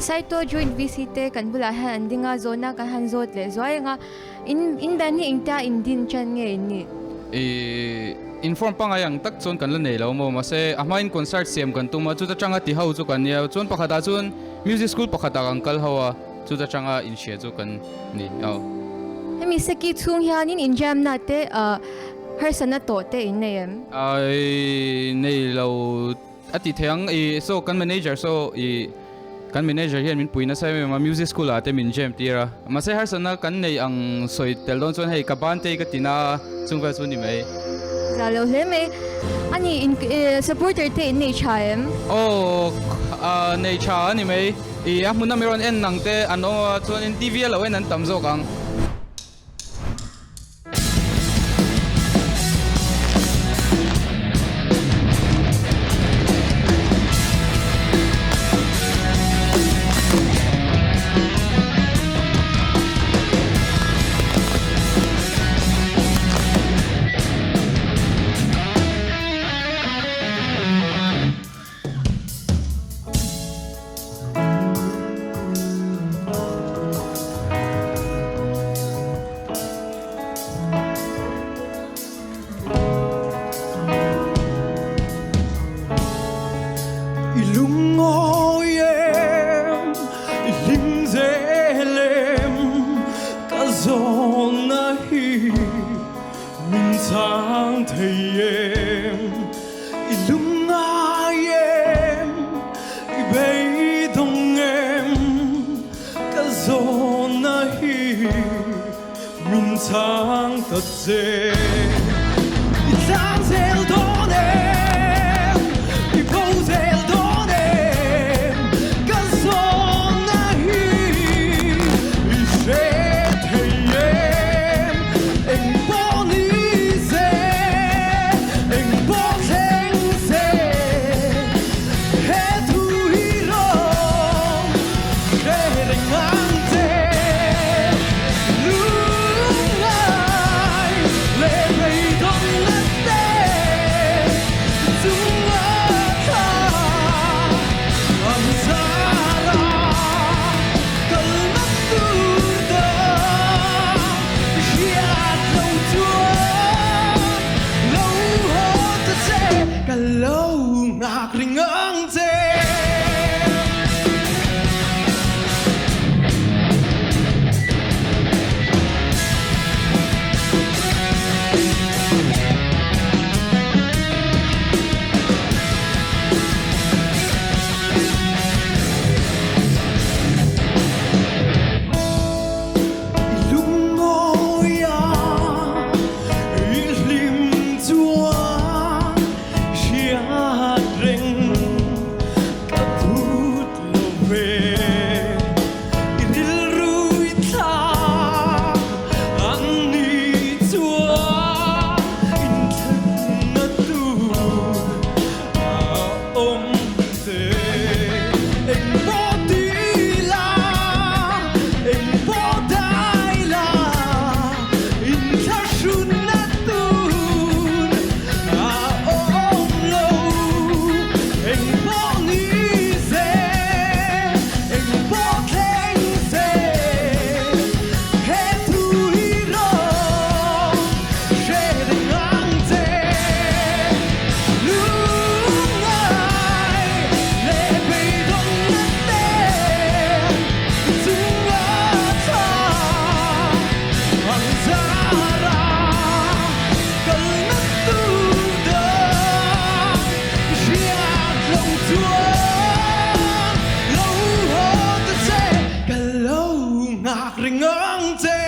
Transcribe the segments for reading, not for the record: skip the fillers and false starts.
Saito Joint VC te kan bulah hian an ding a, zawhna kan han zawt leh zuai ang a. In in band hi engtia in din ṭan nge in nih? I inform pangai ang tak chuan kan la nei lo maw? Mahse a hmain concert siam kan tum a, chuta tanga ti ho chu kan nia. Chuan pakhatah chuan music school pakhatah kan kal ho a, chuta tanga inhria chu kan ni aw. Hemi seki chhung hianin injamna te harsatna tawh te in nei em? Ai nei lo. A ti thei ang, i so kan manager so i kan manager hian min pui nasa em em a, music school ah te min jam tir a, mahse harsatna kan nei ang sawi tel dawn chuan hei ka ban te hi ka ti na a, chung vel chu ni mai. Za lo hle mai. A ni in supporter te in nei tha em? Aw nei tha a ni mai. I a hmun a mi rawn en ang te an awm a, chuanin TV a lo en an tam zawk ang. I lungawi em, i hlim zel em, ka zawnna hi min chhang thei em. I lungngai em, i beidawng em, ka zawnna hi min chhang ta che. I tlang zel dawn em, i bo zel dawn em, ka zawnna hi i hre thei em, eng pawh ni se. Eng pawh thleng se, he thu hi rawng hre reng ang che. Lungngai leh beidawnna te chunga thla ang zara kalna tur dang hriat lo chuan. Lo haw ta che, ka lo nghak ring ang che. I lungawi a, i hlim chuan hriat reng ka phut lo ve. I rilru i thlak an ni chuan inthlenna tur a awm che. Eng pawh ti la, eng pawh dai la, inthlahrunna tur a awm lo. Eng pawh ni se, eng pawh thleng se, he thu hi rawng hre reng ang che. Lungngai leh beidawnna te chunga tha ang zara kalna tur dang hriat lo chuan lo haw ta che ka lo nghak reng ang che.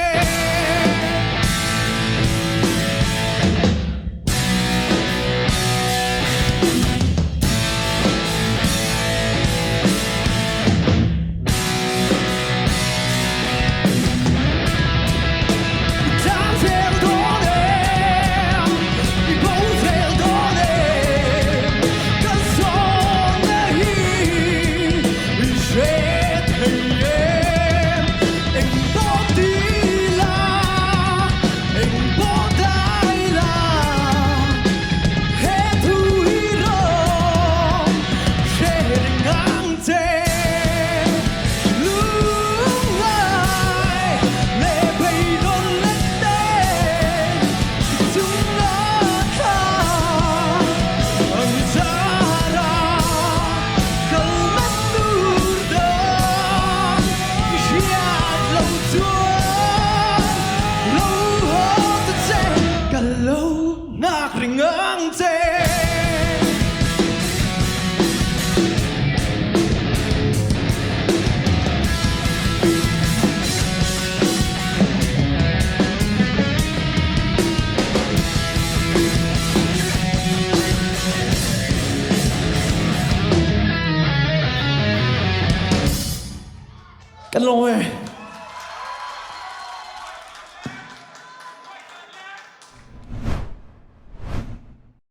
Kan lawm e.